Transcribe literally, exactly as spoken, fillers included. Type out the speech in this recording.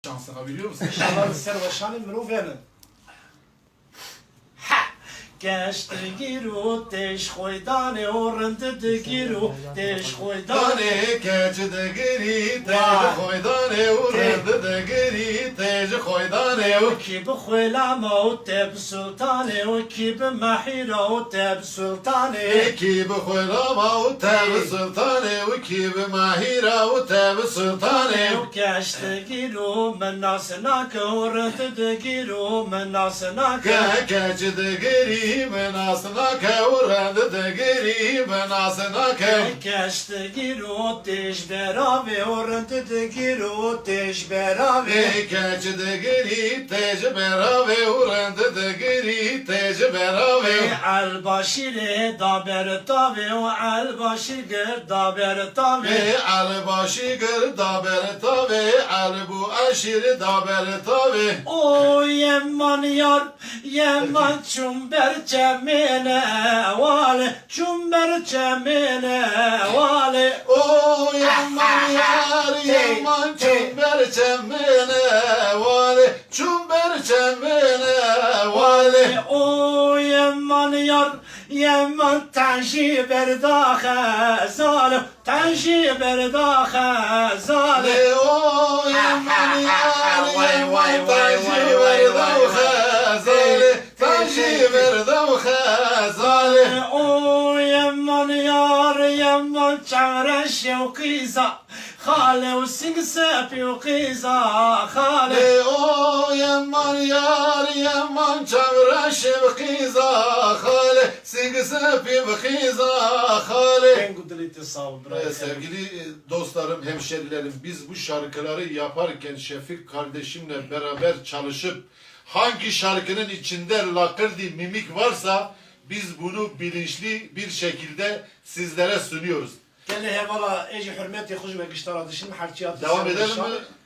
Şansına biliyor musun? İnşallah li ser weşanê mirov hene. Keç digir û têj xweydanê û rind digir û têj xweydanê. Danê keç digirî têj Vay. Xweydanê û Tê. Rind digirî têj xweydanê û. Kî bi xwelama û te bi sultanê û kî bi mehîra û te bi sultanê. Kî bi xwelama û te bi Tê. Sultanê û kî bi mehîra û te bi sultanê. Û keç digir û min nas nake û rind digir û min nas nake. Ke keç digirî min nas nake û rind digirî min nas nake. Keç digir û têj beravê û rind digir û têj beravê. Ê keç digirî têj beravê û rind digirî têj beravê. Ê el başîrê da ber tavê û el başîr gir da ber tavê. Ê el başî gir da ber tavê, el bu eşîr da ber tavê. O yeman yar, yeman çûm ber çemê newalê, çûm ber çemê newalê. O yeman yar, yeman çûm ber çemê newalê, çûm ber çemê newalê. O yeman yar, yeman te jî berda xezalê, te jî berda xezalê. Lê o yeman yar, yeman te jî berda xezalê, te jî berda xezalê. O yeman yar, yeman çevreşê û qîza xalê û sing sepî û qîza xalê. Lê o yeman yar, yeman çevreşê û qîza xalê, sing sepî û qîza xalê. Deng û dilê te sağ ol, birayê Ee, sevgili, e, dostlarım, hemşerilerim, biz bu şarkıları yaparken Şefik kardeşimle beraber çalışıp hangi şarkının içinde lakırdı mimik varsa biz bunu bilinçli bir şekilde sizlere sunuyoruz. Gelê hevala, ê jî hurmetê xwe ji we giştara dişim, herçiya Devam edelim mi?